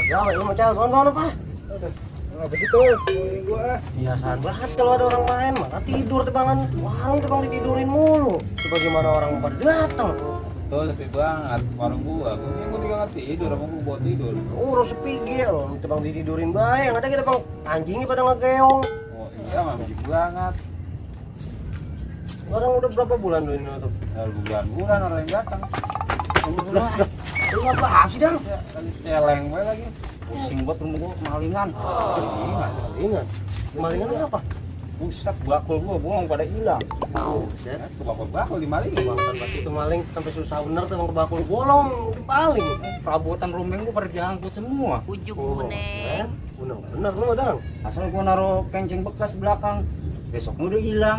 Gawat lu mau calon nonton apa? Aduh, nggak begitu gua. Biasaan banget kalau ada orang main malah tidur tebangan warung tebang ditidurin mulu. Sebagaimana orang pada datang. Betul, sepi banget warung gua tinggal nggak tidur, apa gua buat tidur. Urus sepigil, tebang ditidurin bae. Yang ada kita bang anjingnya pada ngegeong. Oh iya, mah begitu banget. Orang udah berapa bulan dulu ini tuh? Bulan orang yang datang. Lu ngapa sih dang? Ya, lagi celeng banget lagi. Pusing buat rumah gua kemalingan. Ingat. Kemalingan lu apa? Buset, bakul gua bolong pada hilang. Set. Bakul dimalingin. Bangsan batu itu maling sampai susah bener tuh ke bakul bolong paling. Perabotan rumah gua pada diangkut semua. Ujung Oh, kuning. bener lu dang. Asal gua naruh kencing bekas belakang, besoknya udah hilang.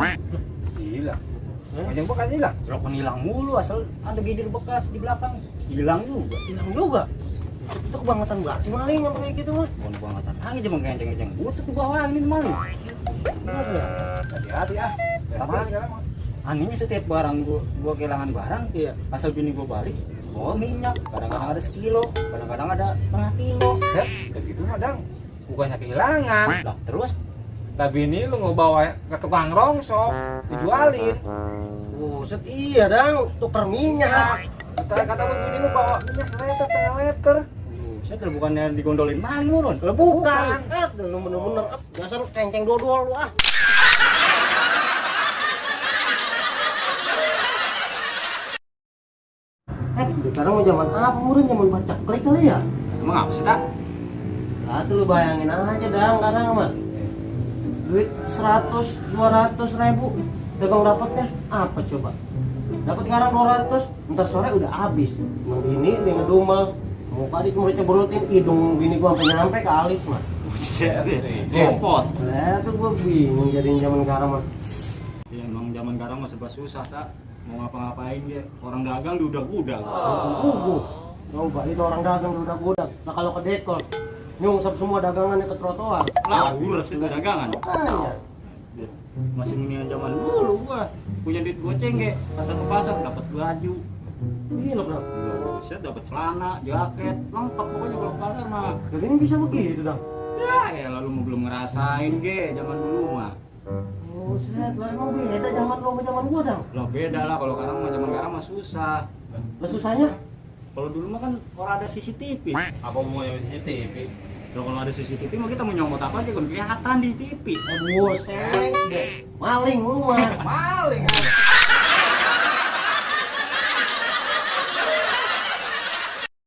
Gila. Kencing bekas hilang. Lo kan hilang mulu, asal ada gidir bekas di belakang. Hilang juga. Hilang juga. Itu kebangetan banget sih maling yang kayak gitu mah. Bukan bangetan aja cuma kencing-kencing. Butut gua bawa ini maling. Bener ya? Hati-hati ah. Tapi sekarang mah. anehnya setiap barang gua kehilangan barang, Iya. asal bini gua balik, bawa minyak. Kadang-kadang ada sekilo, kadang-kadang ada setengah kilo. Begitu mah dang. Bukannya kehilangan. Lah terus Tapi ini lu ngebawa ke tukang rongsok, dijualin. Buset iya dang, tuker minyak. Kata lu gini lu bawa minyak liter, setengah liter. saya bukannya digondolin maling murun. Lah bukan. Lu bener-bener dasar kenceng dodol lu ah. Sekarang mau zaman apa murun? Zaman baca klik kali ya? Emang apa sih tak? Lah tuh lu bayangin aja dang kadang mah. Duit 100, 200 ribu terbang dapatnya apa coba? Dapat sekarang 200, ntar sore udah habis. Emang bini dia ngedumel, muka dia cuma ceborotin hidung bini gua sampai nyampe ke alis mah. Repot. Lah tuh gua bingung jadiin zaman sekarang mah. Ya, emang zaman sekarang mah serba susah tak. Mau ngapa-ngapain ya, orang dagang diudak-udak. Gugu. Coba itu orang dagang udah godak. Nah kalau ke dekor nyungsep semua dagangannya ke trotoar. Lah, ules itu dagangan. Makanya. Masih mendingan zaman dulu gua. Punya duit goceng ke pasar ke pasar dapat baju. Gila bro. Buset dapat celana, jaket, lengkap pokoknya kalau ke pasar mah. Jadi ini bisa begitu dong. Ya lalu mau belum ngerasain ge zaman dulu mah. Oh, set lah emang beda zaman lo sama zaman gua dong. Lah beda lah kalau sekarang mah zaman sekarang mah susah. Lah susahnya? Kalau dulu mah kan orang ada CCTV. Apa mau yang CCTV? Kalau ada CCTV mah kita mau nyomot apa aja kan kelihatan di TV. Buset deh. Maling lu mah. Maling.